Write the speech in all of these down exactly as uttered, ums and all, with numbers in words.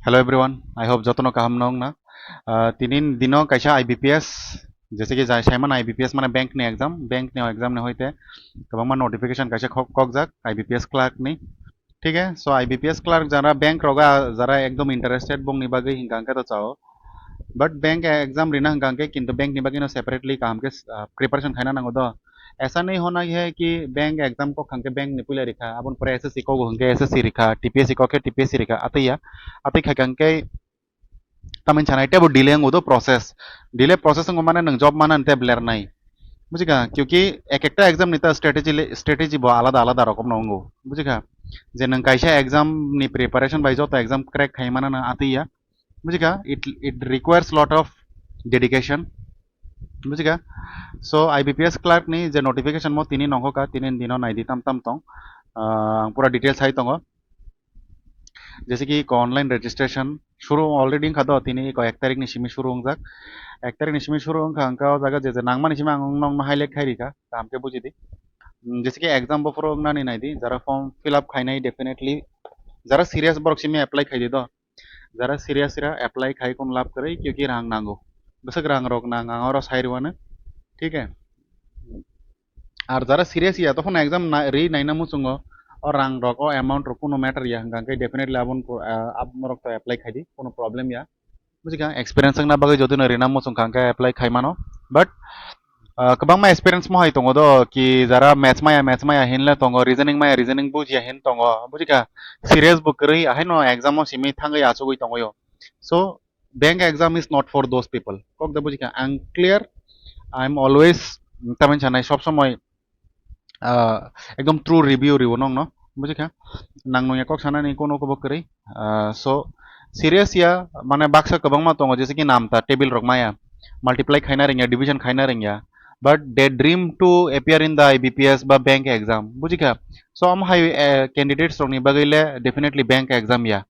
Hello everyone, I hope jotono kaham no wngna. Ah, tini dino kaisa I B P S, jese ki jai saimano I B P S mane bank ni exam, bank ni exam ni hoite kwbangma notification kaisa khok-, kokjak I B P S clerk ni. Thik hai, so I B P S clerk jara bank roga jara ekdom interested bongni bagwi hinka hwnkhe to chao. But bank exam rina hinka hwnkhe kintu bank ni bagwi no separately kaham khe, ah, preparation khaina nango do. Aisa nahi hona hai ki bank exam kok hwnkhe bank ni puila rikha, aboni pore S S C kok hwnkhe S S C rikha, T P S C kok khe T P S C rikha, atwi ya, atwi khaikha hwnkhe tamni sanai tebo delay wngo do process, delay process wngo mane nwng job mana hwnkhe bler nai, bujikha, kyunki ek ekta exam ni ta strategy le, strategy bo alada alada rokom no wngo, bujikha, je nwng kaisa exam ni preparation bai joto exam crack khai mana na atwi ya, bujikha, it, it requires lot of dedication. Bujikha? So, I B P S clerk ni je notification mo tini nongkho ka, tini dino naidi tam tam tong. Ah, ang pura details hai tongo. Jese ki ko online registration shuru already wngkha do, tini ko ek tarik ni simi shuru wngjak. Ek tarik ni simi shuru wngkha, wngkha o jaga je je nangmani simi ang nongno highlight khai rikha, kaham khe buji di. Hmm, jese ki exam bo phuru wngnani naidi, jara form fill up khainai definitely, jara serious borok simi apply khai di do. Jara serious ra apply khai kun lab kwrwi, kyunki rang nango. Bwswk rang rok nang, ang oro sai rwano. Thik hai? Ar jara serious ya, tokhono exam na, ri naina muchungo, o rang rok, o amount rok kuno matter ya, hwnkha hwnkhe definitely abon ko, ah, abnorok to apply khai di, kuno problem ya. Bujikha, experience wngna bagwi jodi no rina muchung kha hwnkhe apply khai mano. But, ah, kwbangma experience mo hai tongo do, ki jara maths maya, maths maya hinle tongo, reasoning maya, reasoning bujiya hin tongo, bujikha, serious bo kwrwi, ahaino exam o simi thangwi achugwi tongo yo. So, bank exam is not for those people. Kok da bujikha, ang clear, I am always, tamni sanai sob somoi, ah, ekdom true review riwo nongno, bujikha, nang nungya kok sanani kono kobo kwrwi. Ah, so, serious ya, mane baksa kwbangma tongo, jese ki namta, table rok maya, multiply khaina rengya, division khaina rengya, but they dream to appear in the I B P S ba bank exam, bujikha. So, am hai, eh, candidates rokni bagwi le definitely bank exam ya.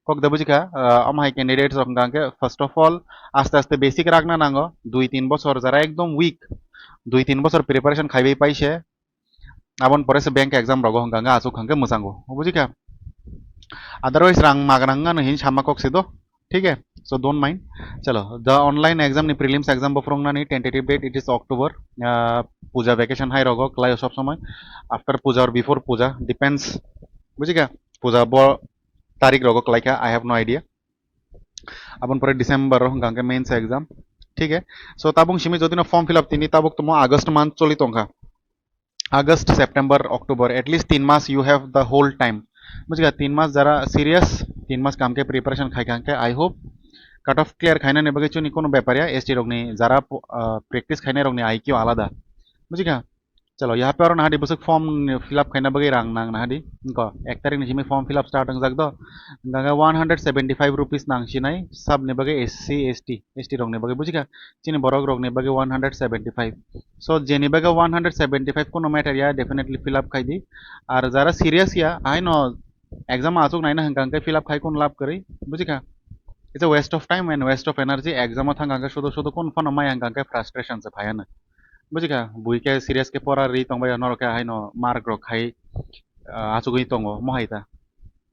Kok da bujikha, ah, omo hai candidates rok hwnkha hwnkhe, first of all, aste aste basic rakna nango, dui tin bosor jara ekdom weak, dui tin bosor preparation khaibai paise, aboni pore se bank exam rogo hwnkha hwnkhe achuk hwnkhe mwchango, bujikha? Otherwise rang magra wngano hin sama kok se do, thik hai? So don't mind. Chalo, the online exam ni prelims exam bo phwrwngnani tentative date it is October, ah, puja vacation hai rogo kwlaio sob somoi, after puja or before puja, depends, bujikha? Puja bo tarik rogo kwlaikha, I have no idea. Aboni pore December o hwnkha hwnkhe mains exam. Thik hai? So, tabuk simi jodi no form fill up tini tabuk tomo August month choli tongkha. August, September, October, at least tin mas you have the whole time. Bujikha, tin mas jara serious, tin mas kaham khe preparation khai kha hwnkhe, I hope cut off clear khainani bagwi chini kono bepar ya, S T rokni jara po-, ah, practice khainai rokni I Q alada. Bujikha? Chalo, yaha pe aro nahadi bwswk form ni fill up khaina bagwi rang nang nahadi. Wngkha, ek tarik ni simi form fill up start wngjak do. Hwnkha khe one hundred seventy five rupees nang sinai, sub ni bagwi S C, S T, S T rok ni bagwi, bujikha? Chini borok rok ni bagwi one hundred seventy five. So, jeni bagwi one hundred seventy five kono matter ya, definitely fill up khai di. Ar jara serious ya, ahaino exam achuk naina hwnkha hwnkhe fill up khai kono lab kwrwi, bujikha? It's a waste of time and waste of energy. Exam o thang hwnkha hwnkhe sudu sudu kono phano mai hwnkha hwnkhe frustration se phai ano. Bujikha, bui khe serious khe pora ri tongbai ya, norok khe haino mark rok khai, ah, achugwi tongo, mo hai ta.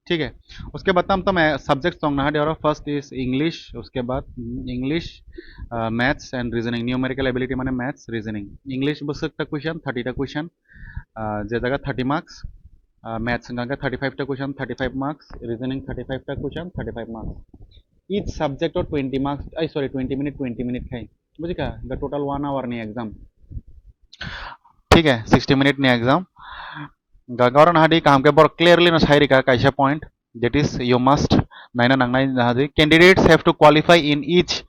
Thik hai? Uske baad tam tam, eh, subjects tong nahadi oro, first is English, uske baad, mm, English, ah, maths and reasoning, numerical ability mane maths, reasoning. English bwswk ta question, thirty ta question, ah, je jaga thirty marks, ah, maths hwnkha khe thirty five ta question, thirty five marks, reasoning thirty five ta question, thirty five marks. Each subject o twenty marks, ai, sorry, twenty minute, twenty minute khai. Bujikha? The total one hour ni exam. Thik hai, sixty minute ni exam. Ga-, garon hadi kaham khe bor clearly no sai rika kaisa point, that is you must naina nangnai hadi. Candidates have to qualify in each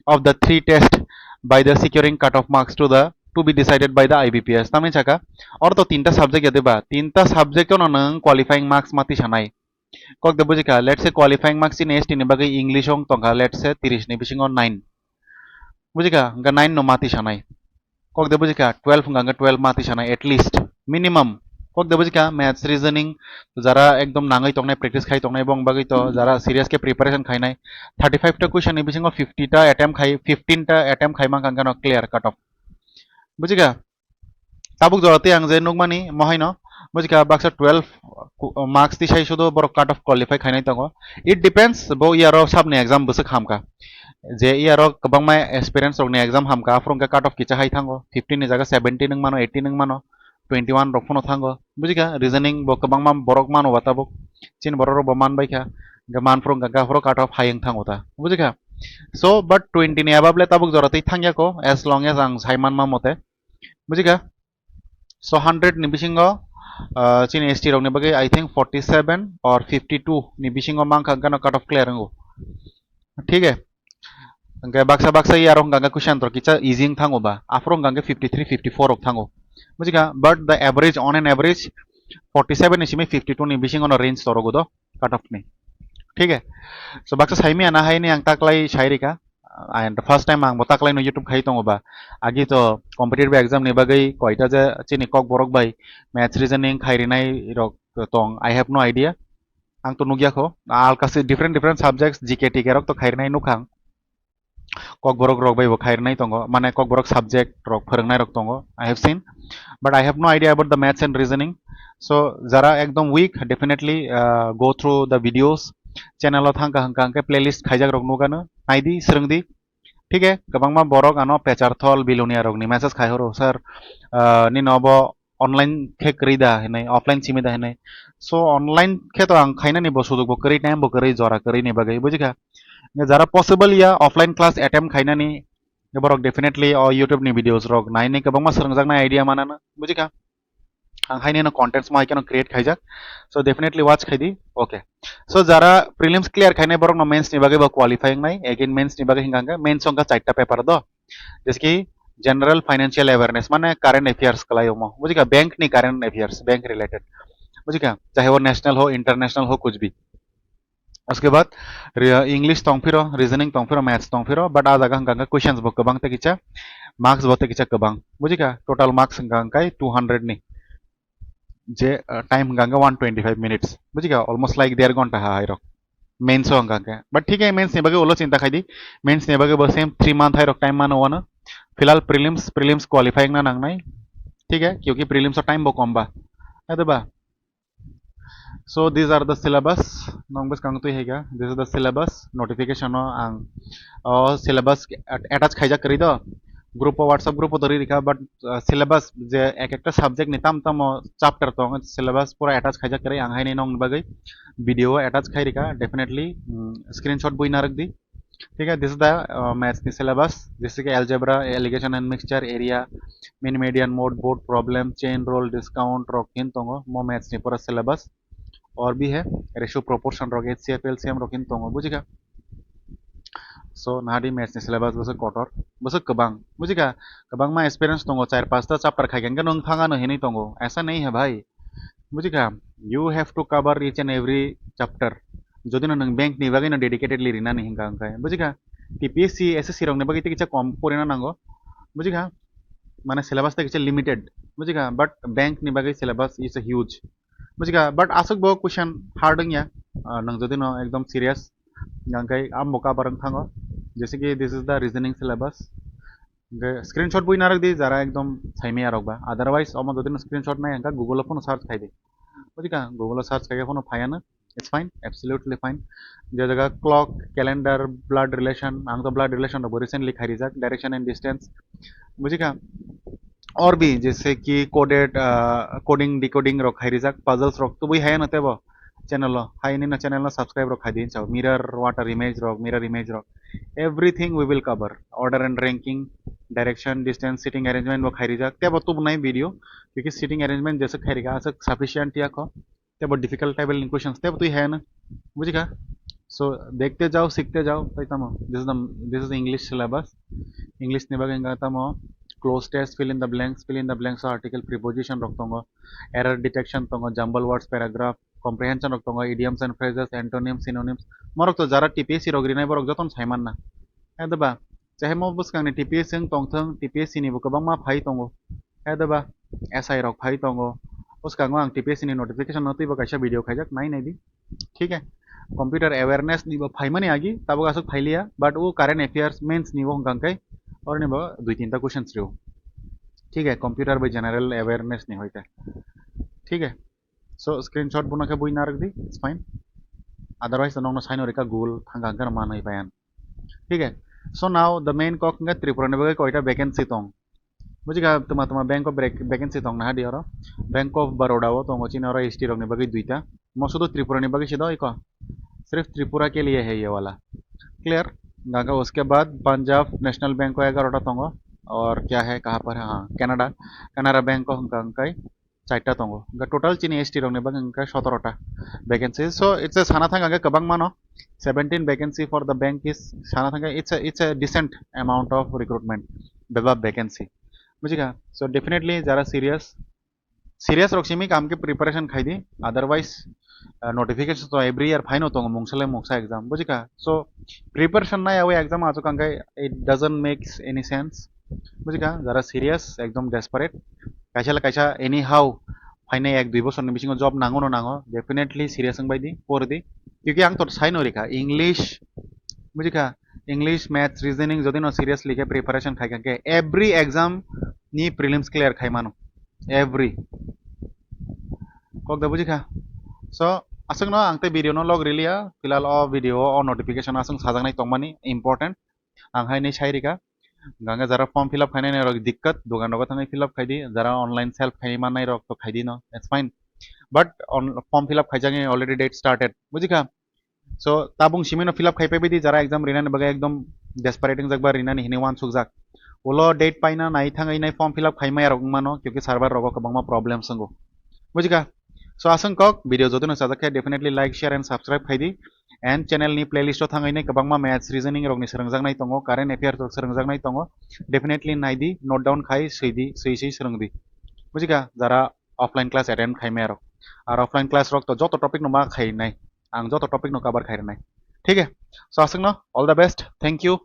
of the three tests by the securing cut off marks to the, to be decided by the I B P S. Tamni saka, or to tinta subject ya diba, tinta subject no nang qualifying marks mati sanai. Kok de bujikha, let's say qualifying marks chini S T ni bagwi English ong tongkha, let's say tiris ni bisingo nine. Bujikha, hwnkha nine no mati sanai. Kok de bujikha, twelve hwnkha hwnkha twelve mati sanai at least, minimum. Kok de bujikha, maths, reasoning, jara ekdom nangwi tongnai, practice khai tongnai, bong bagwi to jara serious khe preparation khainai. Thirty five ta question ni bisingo fifty ta attempt khai, fifteen ta attempt khai mankha hwnkha no clear cut off. Bujikha? Tabuk jora tei ang je nukmani, mohaino, Bujikha, baksa twelve ku-, marks tisai sudo borok cut off qualify khainai tongo. It depends, bo iyaro sabni exam bwswk hamkha. Je iyaro kwbangma experience rokni exam hamkha, aphuru hwnkhe cut off kicha hai thango, fifty ni jaga seventy nwng mano, eighty nwng mano, twenty one rok phano thango. Bujikha, reasoning bo kwbangma borok mano ba tabuk, chini borok rok bo manbaikha, hwnkhe manphuru hwnkhe aphuru cut off hai wng thango ta. Bujikha? So, but twenty ni above le tabuk jora twi thangyako, as long as ang sai manma mote. Bujikha? So hundred ni bisingo, ah, chini S T rokni bagwi I think forty seven or fifty two ni bisingo mankha hwnkhe no cut off clear wngo. Thik hai? Hwnkhe baksa baksa iyaro hwnkha hwnkhe question rok kisa easy wng thango ba. Aphuru hwnkha hwnkhe fifty three, fifty four rok thango. Bujikha? But the average, on an average, forty seven ni simi fifty two ni bisingo no range torogo do cut off ni. Thik hai? So baksa saimaya na hai ni ang taklai sai rika. And first time ang bo taklai no YouTube khai tongo ba. Agi to competitive exam ni bagwi koita je chini Kokborok bai maths, reasoning khai rinai rok tong. I have no idea. Ang to nukya kho. Alkasi different different subjects, G K T K rok to khai rinai nukhang. Kokborok rok bai bo khai rinai tongo. Mane Kokborok subject rok phwrwngnai rok tongo. I have seen. But I have no idea about the maths and reasoning. So jara ekdom weak, definitely, uh, go through the videos. Channel o thangkha hwnkha hwnkhe playlist khaijak rok nukano. Naidi, swrwngdi. Thik hai, kwbangma borok ano Pecharthol Bilonia rokni message khai horo, "Sir, ah, nini obo online khe kwrwi da?" hinwi, "Offline simi da?" hinwi. So, online khe to ang khainani bo sujok bo kwrwi, time bo kwrwi, jora kwrwi ni bagwi, bujikha? Jara possible ya offline class attempt khainani, borok definitely o YouTube ni videos rok naini kwbangma swrwngjaknai idea manano, bujikha? Ang haini no contents mo haikhe no create khaijak. So definitely watch khaidi. Okay. So jara prelims clear khainai borok no mains ni bagwi bo qualify wngnai. Again mains ni bagwi hwnkha hwnkhe mains wngkha chaita paper do. Jeski general financial awareness mane current affairs kwlai omo. Bujikha, bank ni current affairs, bank related. Bujikha, chahe o national ho, international ho, kuch bhi. Uske baad re-, English tongphiro, reasoning tongphiro, maths tongphiro, but a jaga hwnkha hwnkhe questions bo kwbang tei kisa, marks bo tei kisa kwbang. Bujikha, total marks hwnkha hwnkhe two hundred ni. Je, uh, time hwnkha hwnkhe one twenty five minutes. Bujikha, almost like der ghonta ha hai rok. Mains o hwnkha hwnkhe. But thik hai, mains ni bagwi ulo chinta khaidi. Mains ni bagwi bo same three month hai rok time mano wano. Filhal prelims, prelims qualify wngna nangnai. Thik hai, kyunki prelims o time bo kom ba. Hai to ba? So these are the syllabus. Nong bwskang twi hai kha. This is the syllabus notification o ang o syllabus at-, attach khaijak kwrwi do. Group o, WhatsApp group o to ri rikha, but, uh, syllabus je ek ekta subject ni tam tamo chapter tong, syllabus pura attach khaijak kwrwi ang haini nong bagwi video attach khai rikha. Definitely, mm, screenshot bui narwk di. Thik hai, this is the, uh, maths ni syllabus, jese ki algebra, alligation and mixture, area, mean, median, mode, board, problem, chain rule, discount rok hin tongo, mo maths ni pura syllabus. Or bhi hai, ratio, proportion rok, H C F, L C M rok hin tongo, bujikha? So nahadi maths ni syllabus bwswk kotor, bwswk kwbang, bujikha? Kwbangma experience tongo, char pasta chapter khai khe nwng thang ano hinwi tongo, aisa nahi hai bhai. Bujikha? You have to cover each and every chapter. Jodi no nwng bank ni bagwi no dedicatedly rinani hwnkha hwnkhe, bujikha? T P S C, S S C rok ni bagwi tei kisa kom porina nango, bujikha? Mane syllabus tei kisa limited, bujikha? But bank ni bagwi syllabus is a huge, bujikha? But aswk bo question hard wngya, ah, nwng jodi no ekdom serious hwnkha hwnkhe amo cover wng thango, jese ki this is the reasoning syllabus. Hwnkhe screenshot bui narwk di jara ekdom saimaya rok ba. Otherwise omo jodi no screenshot nai hwnkha Google o phano search khai di. Bujikha? Google o search khai khe phano phaiya no. It's fine, absolutely fine. Je jaga clock, calendar, blood relation, ang to blood relation rok bo recently khai rijak, direction and distance. Bujikha? Or bhi jese ki coded, ah, coding, decoding rok khai rijak, puzzles rok tubui hai no tebo channel o, hai nini channel no subscribe rok khai di hinsa, mirror, water image rok, mirror image rok, everything we will cover, order and ranking, direction, distance, seating arrangement bo khai rijak, tebo tubunai video, because seating arrangement jeswk khai rikha aswk sufficient ya kho, tebo difficult type ni questions tebo twi hai no, bujikha? So, dekhte jao, sikhte jao, tai tamo, this is the, this is English syllabus, English ni bagwi hwnkha tamo, clause test, fill in the blanks, fill in the blanks o article, preposition rok tongo, error detection tongo, jumble words, paragraph, comprehension rok tongo, idioms and phrases, antonyms, synonyms, morok to jara T P S C rok rinai borok jotono sai manna. Hai da ba? Chahemo bwskangni T P S C wng tongthwng, T P S C ni bo kwbangma phai tongo. Hai da ba? S I rok phai tongo. Bwskango ang T P S C ni notification no twibo kaisa video khaijak, nai nai di. Thik hai? Computer awareness ni bo phaimani agi, tabuk aswk phailiya, but o current affairs mains ni bo hwnkha hwnkhe, oroni bo dui tinta questions rw. Thik hai? Computer bai general awareness ni hoite. Thik hai? So screenshot bono khe bui narwk di, it's fine. Otherwise nokno saino rika Google thangka hwnkhe manwi payan. Thik hai. So now the main kok hwnkhe Tripura ni bagwi koita vacancy tong. Bujikha, tuma tuma bank of vac-, vacancy tong naha di oro. Bank of Baroda o tongo chini oro S T rok ni bagwi duita. Mo sudu Tripura ni bagwi sido iko. Sirf Tripura ke liye hai ye wala. Clear? Hwnkhe uske baad Punjab National Bank o egarota tongo. Aur kya hai, kaha par hai? Ha, Canada. Canada Bank o hwnkhe hwnkhe chaita tongo. Hwnkhe total chini S T rok ni bagwi hwnkhe sotorota vacancy. So it's a sana thangkha hwnkhe kwbangma no. Seventeen vacancy for the bank is sana thangkha, it's a, it's a decent amount of recruitment, bebak vacancy. Bujikha? So definitely jara serious, serious rok simi kam khe preparation khai di, otherwise, uh, notification to every year phaino tongo mungsa le mungsa exam, bujikha? So preparation nai awi exam achuk hwnkhe it doesn't make any sense, bujikha? Jara serious, ekdom desperate, kaisa le kaisa anyhow phainai ek dui bosor ni bisingo job nango no nango, definitely serious wng bai di, por di, kyunki ang to saino rikha English, bujikha? English, maths, reasoning jodi no seriously khe preparation khai kha khe every exam ni prelims clear khai mano, every. Kok da bujikha? So aswk no ang tei video no log riliya, filal o video o notification aswk sajaknai tongmani important. Ang hai ni sai rika. Hwnkhe jara form fill up khainai rok dikkat, dugan rogo thangwi fill up khai di, jara online self khai mannai rok to khai di no, it's fine. But on form fill up khaijak already, date started, bujikha? So tabung simi no fill up khai pai di, jara exam rinani bagwi ekdom desperate wngjak ba rinani hinwi uansukjak. Ulo date paina nai thangwi nai form fill up khai maya rok wngmano, kyunki server rogo kwbangma problem swngo, bujikha? So aswk kok video jodi no chajak khe definitely like, share and subscribe khai di. And channel ni playlist o thangwi nai kwbangma maths, reasoning rok ni swrwngjaknai tongo, current affairs rok swrwngjaknai tongo. Definitely nai di, note down khai swi di, swi swi swrwng di. Bujikha? Jara offline class attend khai maya rok. Ar offline class rok to joto topic no ma khai nai. Ang joto topic no cover khai nai. Thik hai? So aswk no, all the best. Thank you.